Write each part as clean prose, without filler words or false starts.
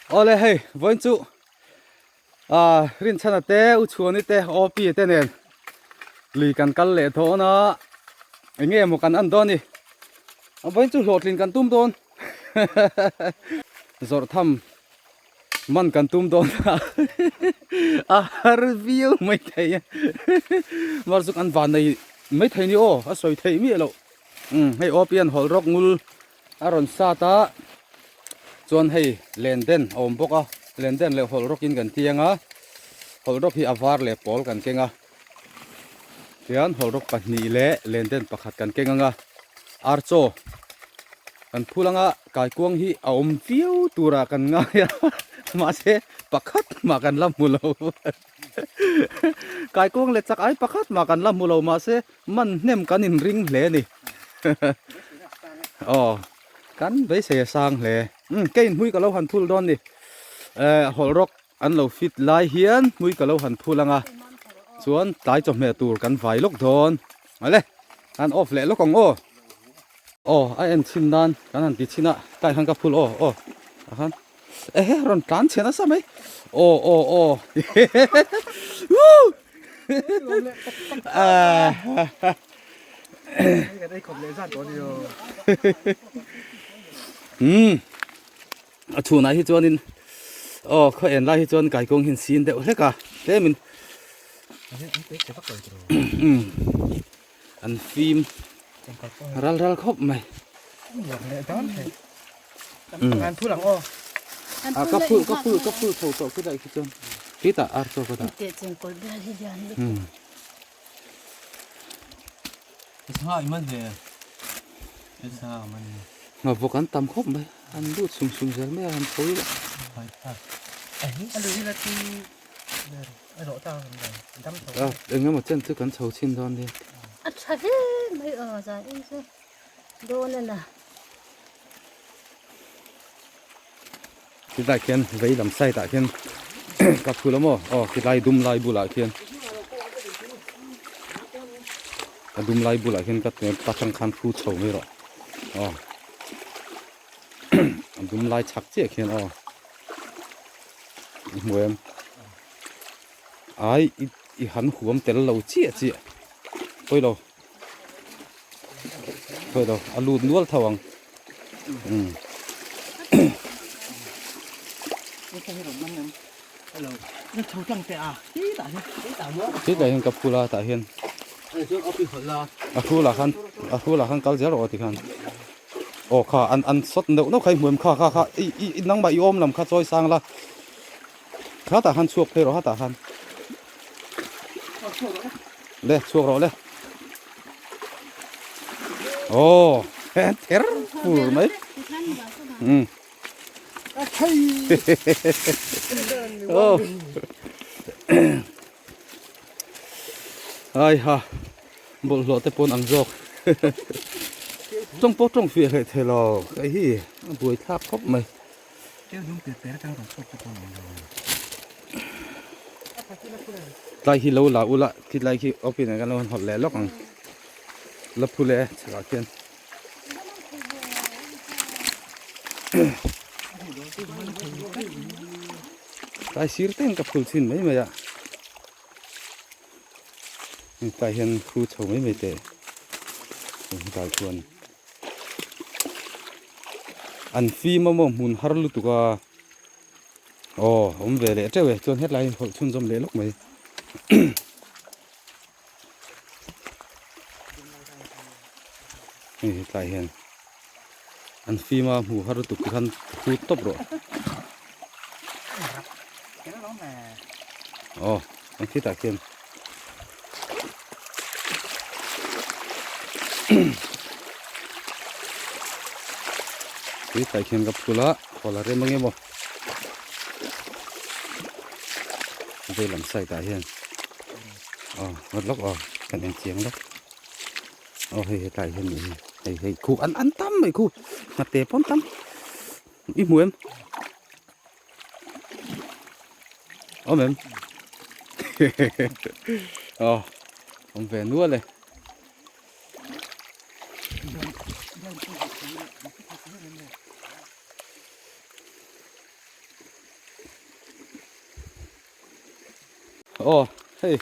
Awle hei vawiin chu ah Rinchhana te U Chhuani te OP te nen lui kan kal leh dawn a eng nge maw kan en dawn a ni vawiin chu hlawhtlin kan tum dawn zawrh tham man kan tum dawn a a har viau mai thei a mar chu kan van nei mai thei ni aw a sawi theih miah loh umm hei OP an hawlh rawk ngul. A rawn sat a, chuan hei len den a awm bawk a, len den leh hawlh rawkin kan tiang a, hawlh rawk hi a var leh pawl kan keng a, tihian hawlh rawk pahnih leh len den pakhat kan keng ang a, archaw kan phul anga kaikuang hi a awm viau turah kan ngai a, mahse pakhat mah kan la hmu lo, kaikuang leh chak ai pakhat mah kan la hmu lo mahse Man hnem kan inring hle a ni. Aw, kan beisei a sang hle. Umm, kei hmui ka lo han phul dawn ni. Eh, hawlh rawk an lo fit lai hian hmui ka lo han phul ang a. Chuan tlai chawhmeh tur kan vai lawk dawn. Awle, kan off leh lawk ang aw. Aw, a en chhin nan kan han ti chhin a, tlai khan ka phul aw, aw. Ah khan. Ehe, rawn tlan chhe nasa mai. Aw, aw, aw. Woo! Umm a chhunah hi chuanin aw khaw en lai hi chuan kaikawng hi an sin deuh hlek a tlemin umm an fim ral ral khawp mai a ka phul ka phul ka phul chho tawh khawlai khi chuan khitah ar chaw ka dah ngavawk an tam khawp mai an lut sung sung zel mai a han tho ila. Eng emaw chen chu kan chho chhin dawn nia. A tha hle mai aw zan in chu dawn a na. Khilai khian vei lam side ah khian ka phul a maw aw khilai dum lai bulah khian a dum lai bulah khian ka ta tang khan thu chho mai rawh aw a dum lai chhak chiah khian aw i hmu em ai i han huam tel lo chiah chiah pawi lo pawi lo a lut nual tho ang umm tah hian ka phul a tah hian a hrulah khan a hrulah khan kal zel rawh aw tikhan. Aw kha an an sawt neuh neuh kha i hmu em kha kha kha i i nangmah i awm lam kha chawi sang la kha tah khan chhuak phei rawh ha tah khan le chhuak rawh le aw ther fur mai um aw ai ha bawlhhlawh te pawn ang zawk tawng pawh tawng fiah hleh thei lo hei hi a buai thlak khawp mai tlai hi lo la ula khi tlai khi open ah kan lo han hawlh leh lawk ang la phu leh chhakah khian tlai sir te in ka phul chhin mai mai a. Hetlai hian khu chho mai mai teh hetlai chuan an fim a maw hmun har lutuk a aw awm ve leh teuh e chuan hetlai hi hawlh chhunzawm leh lawk mai hei hetlai hian an fim a hmuh har lutuk te khan khu tawp rawh. Aw ang khi tah khian tui tlai khian ka phul a hawl a rem ange maw vei lam side ah hian aw ngawt lawk aw kan en chiang lawk aw hei hetlai hian nih hi hei hei khu an an tam mai khu hnate pawn tam i hmu em. Awm em? Aw, awm ve nual e. Aw hei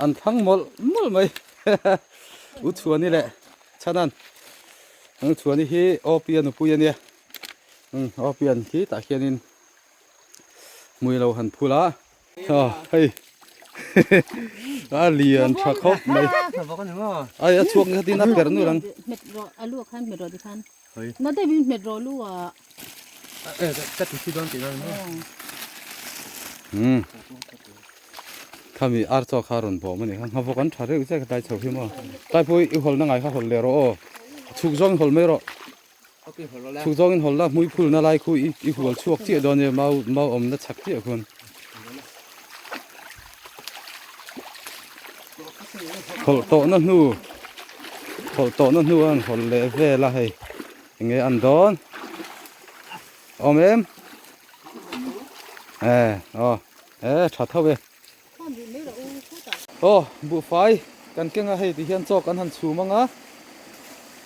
an thlang mawlh mawlh mai U Chhuani leh Chhanan U Chhuani hi Aw Pia nupui a nia umm Aw Pian khi tah khianin hmui lo han phul a aw hei a lian tha khawp mai ai a chhuak ni khatin a per nual ang. Na deuh in hmet rawh lu ah. Ka ti thi dawn tih dawn maw? Umm. Khami ar chaw kha rawn bawm a ni kha. Nghavawk an tha reuh che ka tlai chho hi maw. Tlai pawh i hawlna ngai kha hawl leh rawh aw. Chhuk zawng in hawl mai rawh. Chhuk zawng in hawl la hmui phulna lai khu i hual chhuak chiah dawn nia mau mau awmna chhak chiah khuan. Hawlh tawhna hnu hawlh tawhna hnu a han hawlh leh vel a hei enge an dawn awm em e aw e tha tho e aw buhfai kan keng a hei ti hian chaw kan han chhum anga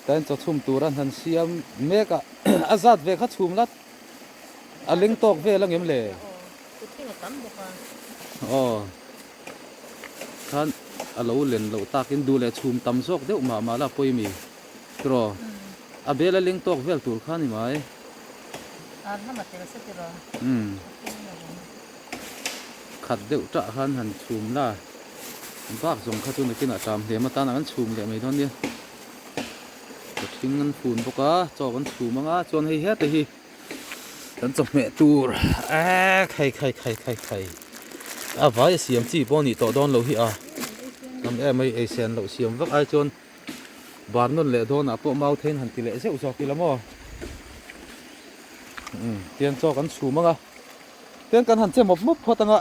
tain chaw chhum tur an han siam mek a a zat ve kha chhum lat a leng tawk vel angem le. Aw khan a lo len loh takin duh leh chhum tam zawk deuh mah mah la pawimi tiraw a bel a leng tawk vel tur kha ni mai. Umm khat deuh tah khan han chhum la bak zawng kha chu nakinah ṭam hlem atana kan chhum leh mai dawn nia. Ka thing an fun bawk a chaw kan chhum anga chuan hei hete hi. Kan chawhmeh tur eee khai khai khai khai khai a vai a siam chi pawh a nih tawh dawn loh hi a tam em mai ei sen loh siam vak ai chuan bar nawn leh dawnah pawh mau thein han ti leh zeuh zawk ila maw umm tian chaw kan chhum ang a tian kan han che mawp mawp phawt ang a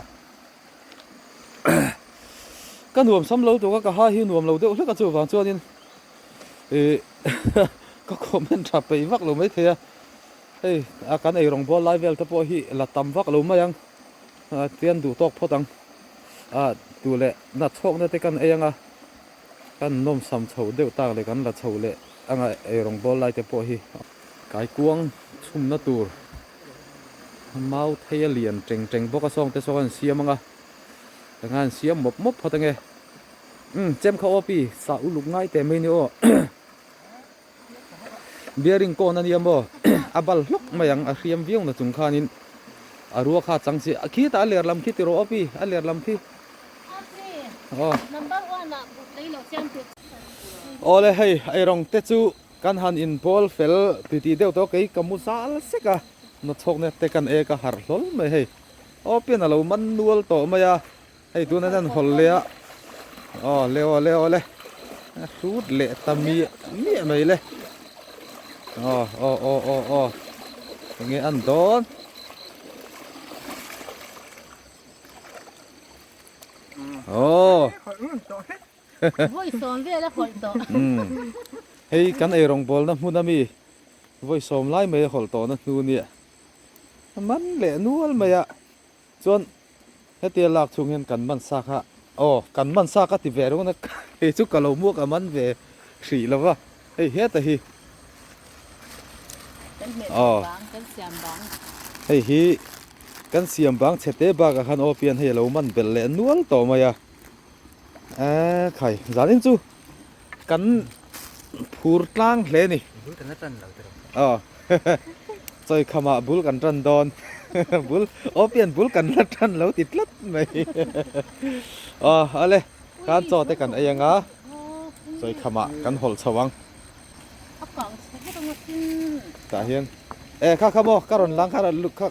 ka nuam sam lo tuk a ka ha hi nuam lo deuh hlek a chuvang chuanin ih ka comment tha peih vak lo maithei a. Hei a kan ei rawngbawl lai vel te pawh hi la tam vak lo mai ang a tian duh tawk phawt ang a duh leh na chhawkna te kan ei anga kan nawm sam chho deuh tak leh kan la chho leh anga ei rawngbawl lai te pawh hi kaikuang chhumna tur mau thei a lian teng teng bawk a sawng te sawn an siam anga eng an siam mawp mawp phawt ange umm chem kha aw pi sah uluk ngai teh mai ni aw. Bearing kawn a nia maw a bal hlawk mai ang a hriam viau na chung khanin a rua kha chang si a khitah a ler lam khi tiraw awpi a ler lam khi aw awle hei eirawng te chu kan han in bawl fel titi deuh tawh kei ka mu zal sek a nawchhawkna te kan ek a harh hlawl mai hei awpian a lo man nual tawh mai a. Hei tuna hian hawl leh a aw le aw le aw le a hrut leh ta miah miah mai le aw aw aw aw aw enge an dawn aw Vawi sawm vel a hawlh tawh. Hei kan eirawng bawlna hmun ami vawi sawm lai mai a hawlh tawhna hnu nia a man leh nual mai a. Chuan hetia lak chhung hian kan man sa kha aw kan man sa ka ti ve reng a hei chu ka lo muak a man ve hrih lo va hei heta hi aw hei hi kan siam bang chhe te bakah khan aw pian hei a lo man belh leh nual tawh mai a eee khai zanin chu Kan phur tlang hle ni. Bul kan la tan lo tiraw. Aw. Chawi khamah bul kan tan dawn. Bul aw pian bul kan la tan lo ti tlat mai. Aw ale khan chaw te kan ei anga chawi khamah kan hawlh chho ang. Tah hian e kha kha maw ka rawn lang kha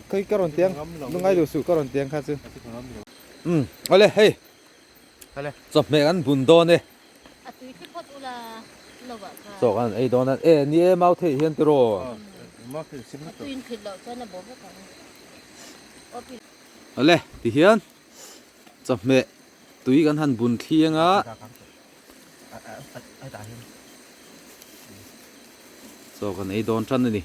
kha ka rawn tiang lungai duh suh ka rawn tiang kha chu. Umm ale hei Chawhmeh kan bun dawn e. Chaw kan ei dawn a. E ni e mau theih hian tiraw. Awle ti hian chawhmeh tui kan han bun thliang a. Chaw kan ei dawn tan a ni.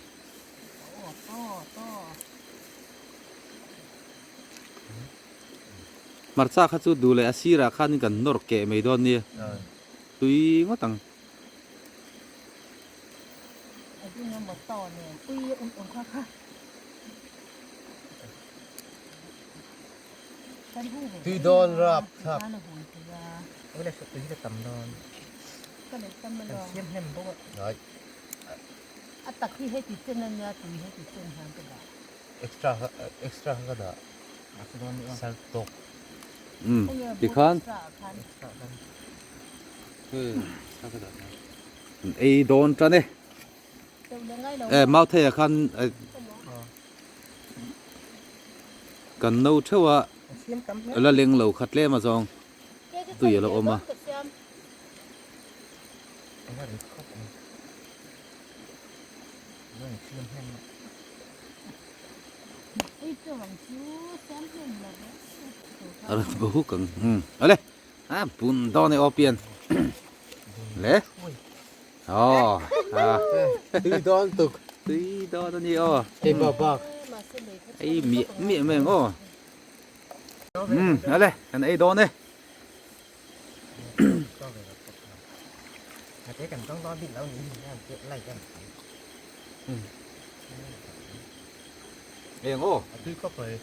Hmarcha kha chu duh leh a sirah khanin kan nawr keh mai dawn nia, tui ngawt ang. Tui dawn rap thlak. Extra extra ka dah sar tawk. Um tikhan ei dawn tan e. E mauthei ah khan kan no theuh a la leng lo kha tlem a zawng tui a lo awm a. A rawn bo huk ang umm awle a bun dawn e aw pian le aw a tui dawn tuk tui dawn a ni aw hei bak bak ei miah miah mai ang aw umm awle kan ei dawn e. Eng aw. A tui khawp mai.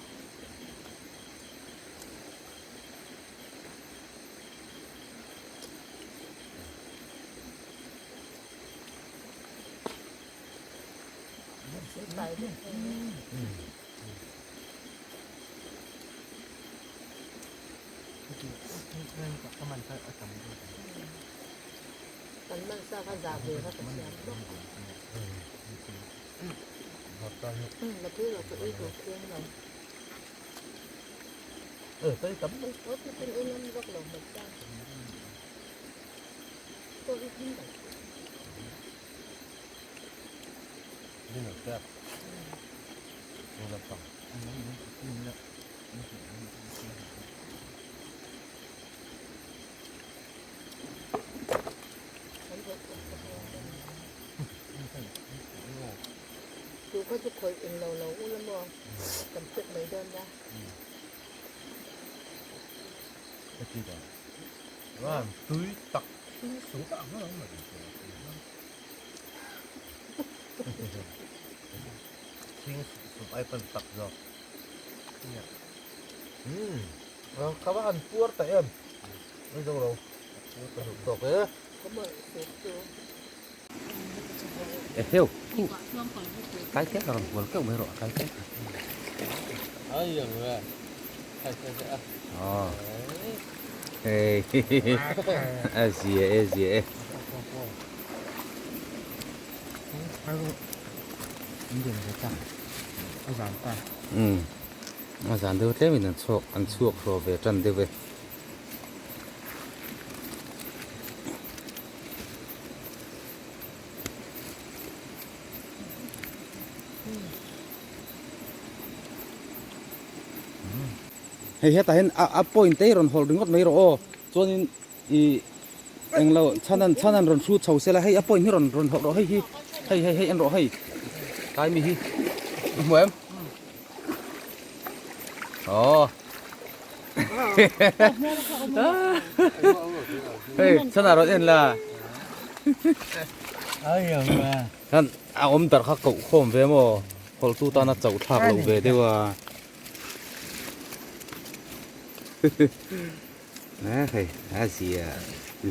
Tui tak Thing sup ai pawn tak zawk. Umm ka va han puar ta em. Mai zo lo. Ka duh tawk e. E heu. Kai kek a rawn hual keuh mai rawh a kai kek. Ai ang e. Kai kek a. Aw. Hei. A zia e zia e. Umm a zan deuh tlemin an chhuak an chhuak hlawh ve tan deuh e. Hei hetah hian a a point te hi rawn hawlh ringawt mai rawh aw chuanin ih englo chhan chhan an rawn hrut chho sela hei a point hi rawn rawn hawlh rawh hei hi hei hei hei en rawh hei tlai mi hi i hmu em aw hei chhan ah rawn en la khan a awm dar kha koh khawm ve maw hawlh tu tana chauh thlak loh ve deuh a. A hei a zia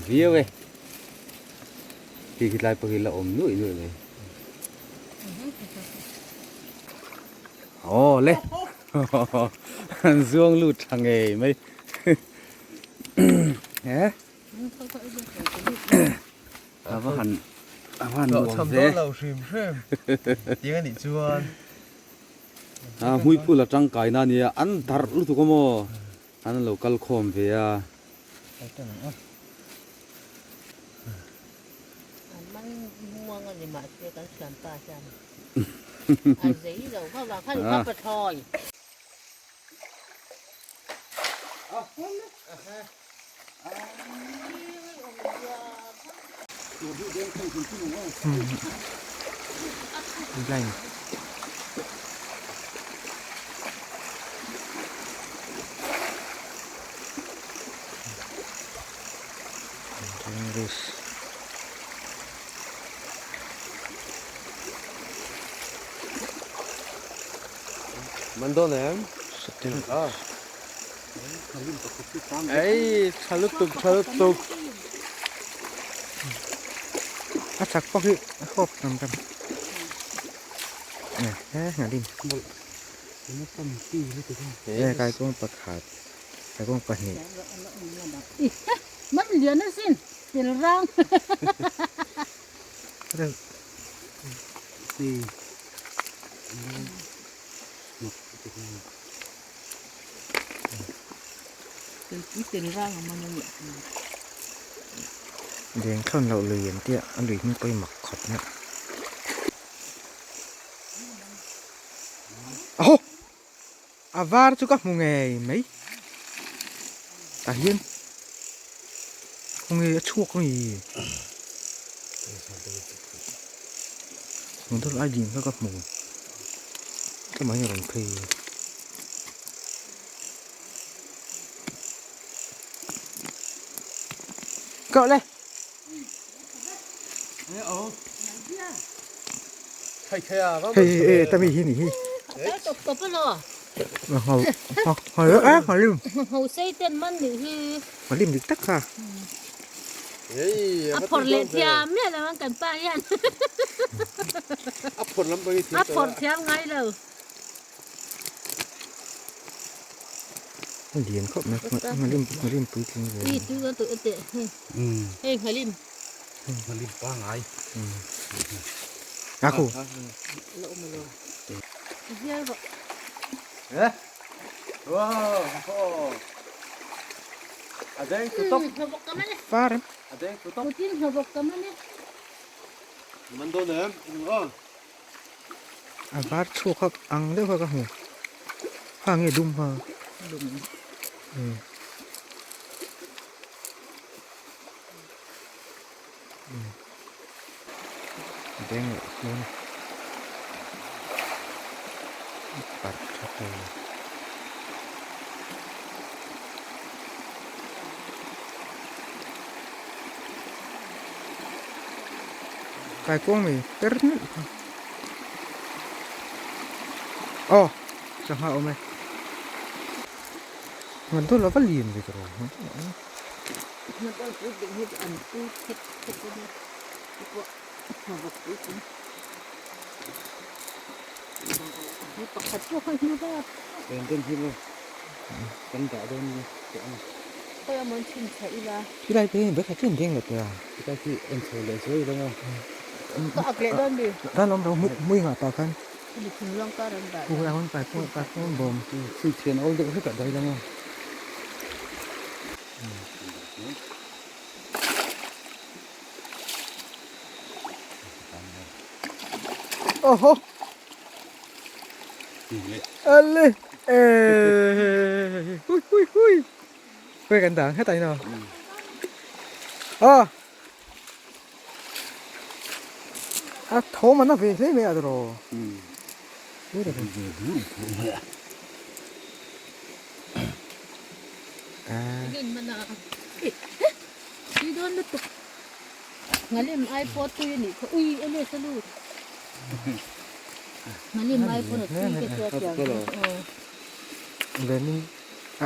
viau e khi khi tlai pawh hi la awm nuaih nuaih mai aw le an zuang lut tha ngei mai he a va han a va han nuam ve lo hrim hrim tiang anih chuan a hmuiphul a tangkaina ania an darh lutuk a maw. An lo kal khawm ve a. An man muang a ni mahse kan thiam pa hian a zei lo va vang khan ka pathlawi. English Man dawn em? Ah. Ei tha lutuk tha lutuk. A chak pawh hi a hawp tam tam. He nghalim. He kaikuang pakhat kaikuang pahnih. Man lian asin tel rang. Deng thlawn loh lui an tia a lui hming pawh hi mak khawp mai ahaw a var chu ka hmu ngei mai tah hian khawnge a chhuak a ni motor ai ding kha ka hmu tlem ah hian a rawn phei. Cậu lên. Hey, hey, ta mi hi ni hi. Hầu hầu á hầu lim. Hầu sei ten man ni hi. Hầu lim dik tak kha. A phawrh leh thiam miah lo ang kan pa hian. A phawrh lam pawh hi thiam A phawrh thiam ngai lo. A lian khawp mai nghalim nghalim puitling ve. Ui tu kan tawh teh. Hei nghalim. Nghalim pangai. A khu. Lo awm lo. Hial rawh. Eh. Wow. A deng tu top. Far. A deng tu top. Putin hnawk tam ani. Man dawn em? Eng A var chhuak kha ang deuh kha ka hmu. Ha nge dum ha. Dum. Um. Deng leh dawn a. Parh tha thei. Kaikuang mai per nalh kha aw sangha a awm e ngan dawn lo va lian ve ka rawh Khilai te hi vekha chen deng lo te a. Khilai khi en chho leh zuai ila maw. Ka ak leh dawn mi. Dan awm lo mui ngah pah khan. Hemi thingluang kar an dah. Pu ahun pai pu pai pu bawm. Chhui thian awl deuh hlek ah dah ila maw. Oho. Ale. Ê. Hui hui hui. Quay cẩn thận hết tay nào. À. À thố mà nó về thế mẹ rồi. À. Đi đón nó tục. Ngalim ai po tui ni kha ui ele salu. Ngalim ai po na tui ke tua tiang. Lenin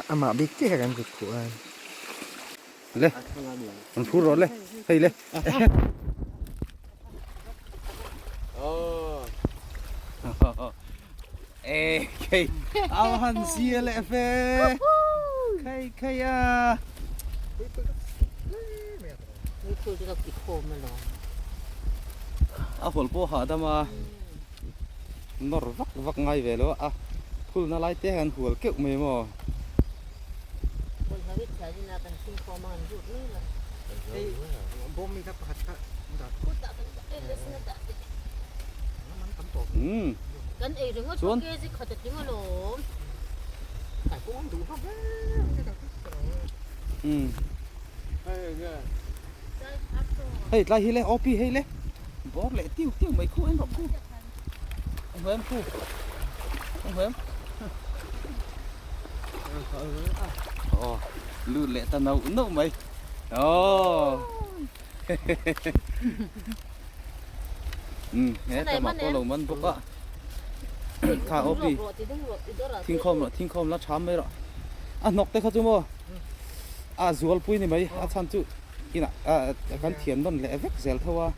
amah bik chiah kan kut khuh a. Le an phur rawh le hei le. E khei a han zia leh fe khei khei a. A hual pawh hahdam a nawr vak vak ngai ve lo a phulna lai te hian hual keuh mai maw. Chuan Hei tlai hi le OP hei le bawr leh tiu tiu mai khu en rawh khu ang hmuh em khu ang hmuh em aw lut leh ta nauh nauh mai aw um he tamah pawh lo man bawk a kha OP thingkhawm rawh thingkhawm la tham mai rawh. A hnawk te kha chu maw a zualpui ni mai a chhan chu inah kan thian nawn leh vek zel tho a,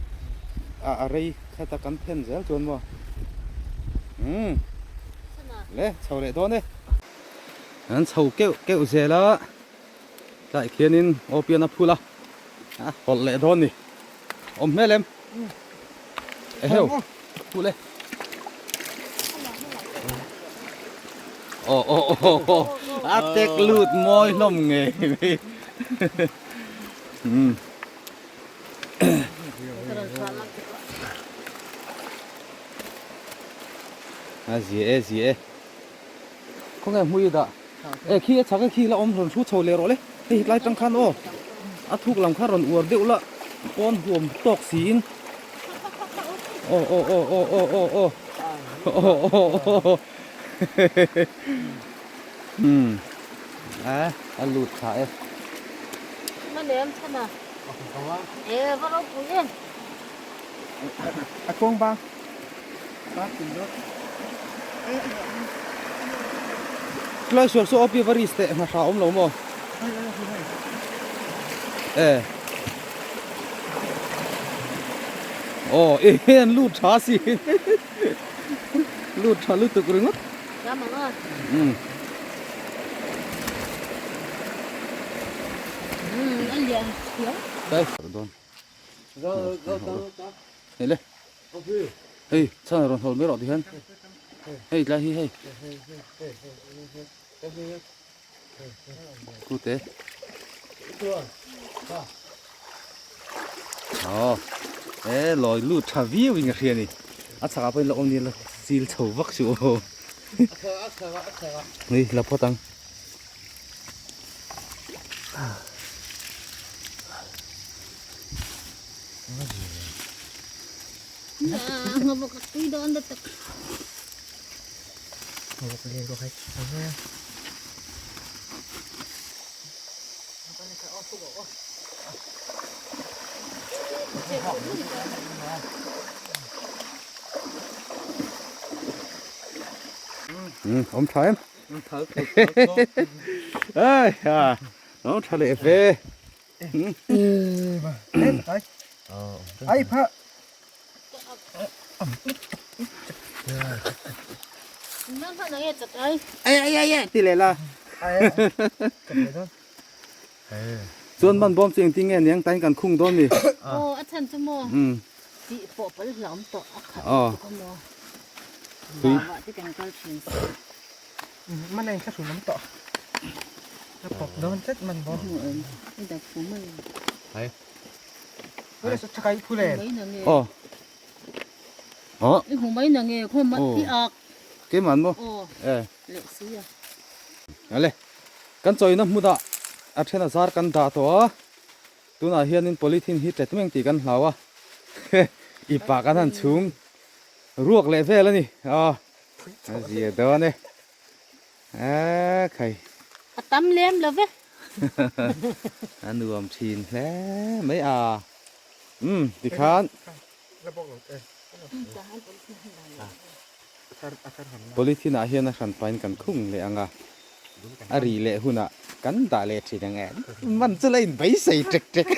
a rei khata kan then zel chuan maw umm le chho leh dawn e. An chho keuh keuh zel a, tlai khianin aw pian a phul a, a hawlh leh dawn ni. Awm hmel em? Eheu, phul e. Aw aw aw aw a tek lut mawi hlawm ngei mai. Umm. A zia e zia e. Khawnge hmui dah? E khi a chhak e khi la awm rawn thu chho leh rawh le. Hei tlai tang khan aw a thuk lam kha rawn uar deuh la pawn huam tawk siin. Aw aw aw aw aw aw aw aw aw aw umm a a lut tha e. Ma lem chhan a. E va ropui em. A kawng bang. Tlai sual saw api varis teh hna hra awm lo maw? E. Aw e an lut tha si. Lut tha lutuk ringawt. Um. Um, a lian thiam. Dai. Don. Hei le. Hei chhan a rawn hawl mai rawh ti hian hei tlai hi hei kute aw e lawi lut tha viau in ka hria ni a chhakah pawhin la awm ni la chil chho vak chu aw hei la phawt ang. Awm tha em? Ai ha, awm tha leh ve. Ai pha. Ai ai ai ai ti leh la. Chuan man bawm chu engtin nge niang tain kan khung dawn mi. Aw a chhan chu maw. Tih pawh pal hlauhawm tawh a khat tuk a maw. Vah te kan kal thin si. Man a inthlahrun awm tawh. A pawp dawn tlat man bawm. I dak fu mai. Hai. Ule sa chakai phul em. Aw. Aw. I hmu mai na nge khaw mat i ak. Keimah maw? Aw. E. Leh si a. Ale. Kan chawina hmunah a then a zar kan dah tawh a. Tunah hianin polythene hi tet meng tih kan hlau a. Ipah kan han chhung ruak leh vel a ni. Aw. A zia dawn e. A khai. A tam lem lo ve. A nuam thin hle mai a. Umm tikhan. Polythene ah hian a hran pain kan khung leh ang a. A ri leh hunah kan dah leh thin ang e. Man chu la inbeisei tek tek.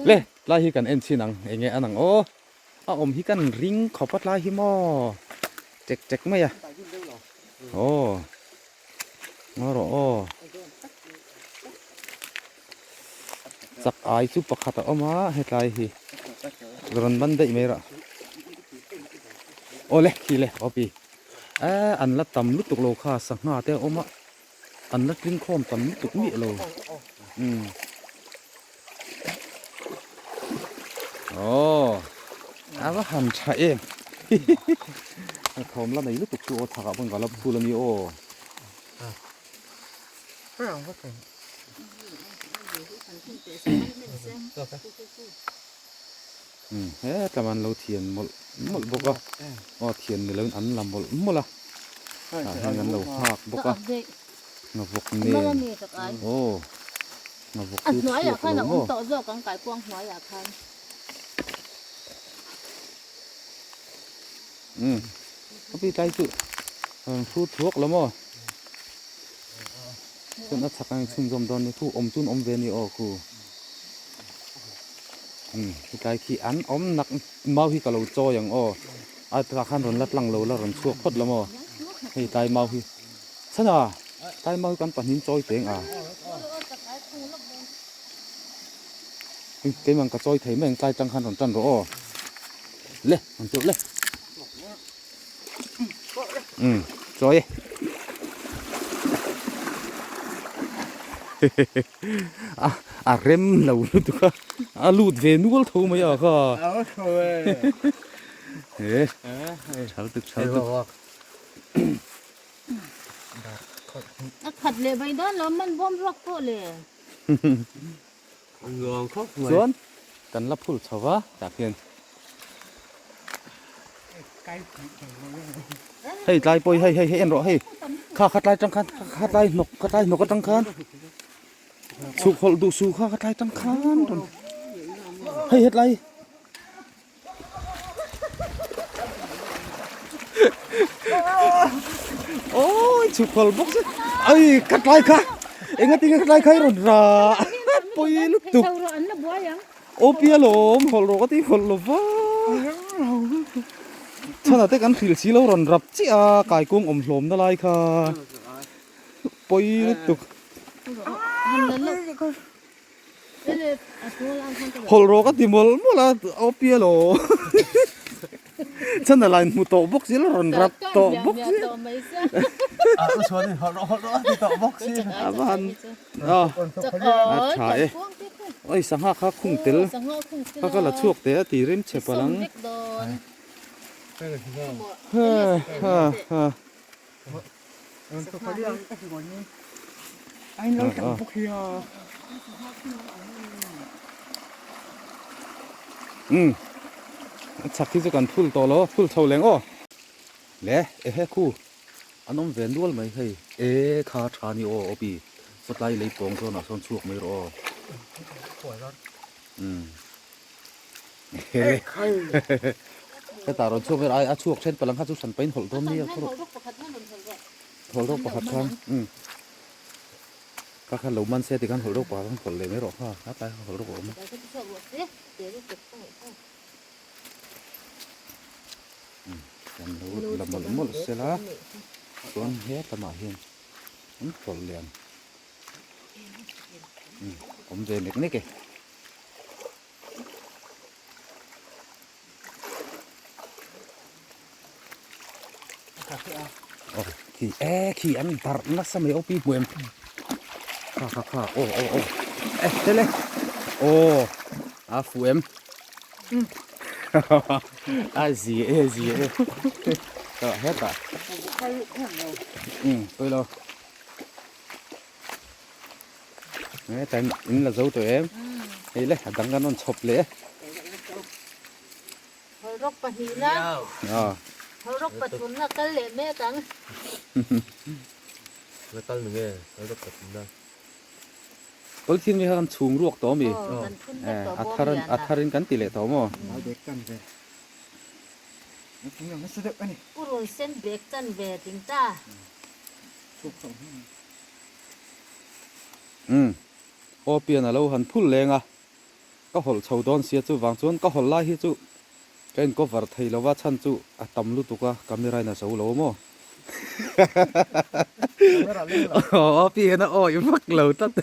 Le tlai hi kan en chhin ang enge an ang aw. A awm hi kan ring khawp a tlai hi maw tek tek mai a aw ngaw rawh aw chak ai chu pakhat a awm a hetlai hi rawn ban daih mai rah aw le khi le aw pi eh an la tam lutuk lo kha sangha te a awm a an la tling khawm tam lutuk miah lo umm aw a va han tha em a thawm la nei lutuk chu aw chhakah pawn ka la phul a ni aw umm hetlam an lo thian mawlh mawlh bawk a aw thian ni loin an la mawlh mawlh a tah hian an lo nghak bawk a nghavawk nen aw nghavawk chu chhuak lo maw. Umm a pi tlai chu rawn hrut thuak lo maw. Chuan a chhak a inchhunzawm dawn ni khu awm chu an awm ve a ni aw khu. Umm hetlai khi an awm nak mau hi ka lo chawi ang aw a tah khan rawn la tlang lo la rawn chhuak phawt la maw hei tlai mau hi chhan a tlai mau hi kan pahnih in chawi teng a keimah ka chawi thei mai ang tlai tang khan rawn tan rawh aw le rawn cheuh le. Umm chawi e a a rem lo lutuk a a lut ve nual tho mai a kha he thal tuk thal tuk a khat leh mai dawn lo man bawm ruak pawh le Chuan kan la phul chho va tah khian hei tlai pawh hi hei hei hei en rawh hei kha kha tlai tang khan kha tlai hnawk kha tlai hnawk atang khan chhuk hawlh duh su kha kha tlai tang khan rawn hei hetlai Ôi chụp hol bawk se ai ka tlai kha enga tinge ka tlai kha i rawn ra pawi lutuk aw pi alawm hawlh rawh ka ti hawlh lo va chhanah te kan hrilh si lo rawn rap chiah a kaikuang awm hlawm na lai kha pawi lutuk. Hawlh rawh ka ti mawlh mawlh a, aw pial aw. Chhan a line hmu tawh bawk si la rawn rap tawh bawk si. A va han a a tha e. Oi sangha kha khung tel kha ka la chhuak teh a ti rem chhe palh ang. Ha ha ha. Umm a chhak hi chu kan phul tawh lo a phul chho leng aw le ehe khu an awm ve nual mai hei e kha tha ni aw awpi sawtlai lei pawng zawnah sawn chhuak mai rawh aw umm. Hetah rawn chhuak vel ai a chhuak then palang kha chu hran pahin hawlh dawn nia khaw rawh hawlh rawk pakhat khan umm kha kha lo man se tikhan hawlh rawk pakhat khan hawlh leh mai rawh kha a tlai kha hawlh rawk a awm a umm kan lo la mawlh mawlh sela chuan helamah hian an hawlh leh ang umm awm ve nek nek e. Khi e khi an barh nasa mai opi hmu em kha kha kha aw aw aw e tele aw a fu em a zi e zi e ta heta um pui lo Heta in la zo tawh em hei le a dang kan rawn chhawp leh e. Hawlrawk pahnihna hawlrawk pathumna kal leh mek ang. La kal ni nge hawlrawk pathumna. Polythene mi kha kan chhung ruak tawh ami a thar a thar in kan ti leh tawh maw. Purun sen bag chan ve ting ta. Umm aw pian a lo han phul leng a, ka hawlh chho dawn sia chuvang chuan ka hawlh lai hi chu ka in cover thei lo va chhan chu a tam lutuk a camera in a zo lo maw aw pian a awi vak lo tlat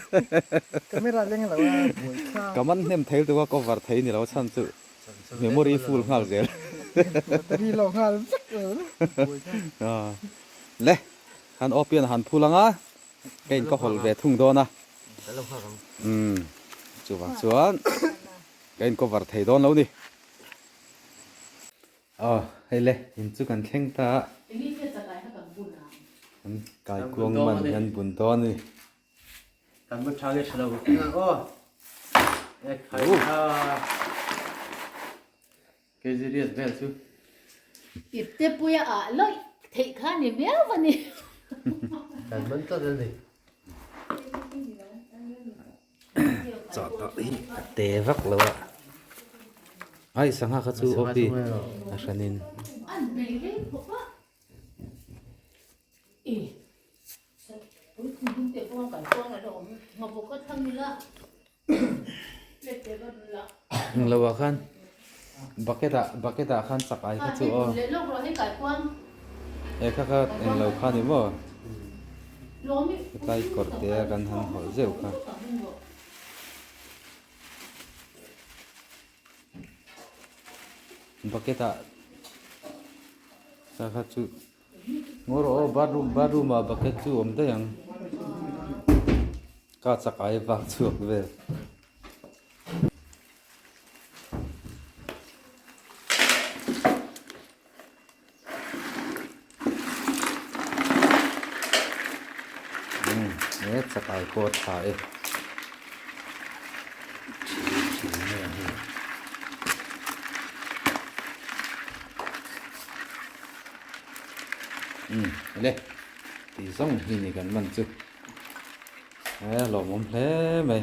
ka man hnem thei lutuk a cover thei ni lo chhan chu memory full nghal zel le. Khan aw pian a han phul ang a, ka in ka hawl ve thung dawn a. Umm, chuvang chuan ka in cover thei dawn lo ni. Aw, hei le, in chu kan thleng ta a. Kan kaikuang man kan bun dawn a ni. Kan bu tha nge tha lo ang aw. E khai kha. Kg riat vel chu. Ipte puia ah lawih theih kha ni viau a ni. Kan man tlat a ni. Chaw tawh hi a te vak lo a. Ai sangha kha chu opi a hranin. An bei rei khawp a. I. Englo ah khan bucket ah bucket ah khan chak ai kha chu aw he kha kha englo kha ni maw hetlai kawr te a kan han hawlh zeuh kha. Bucket ah kha kha chu Ngaw rawh aw bathroom bathroom ah bucket chu awm daih ang ka chak ai vak chhuak vel. Umm he chak ai pawh a tha e. Umm ele tih zawng hi ni kan man chu he lawmawm hle mai.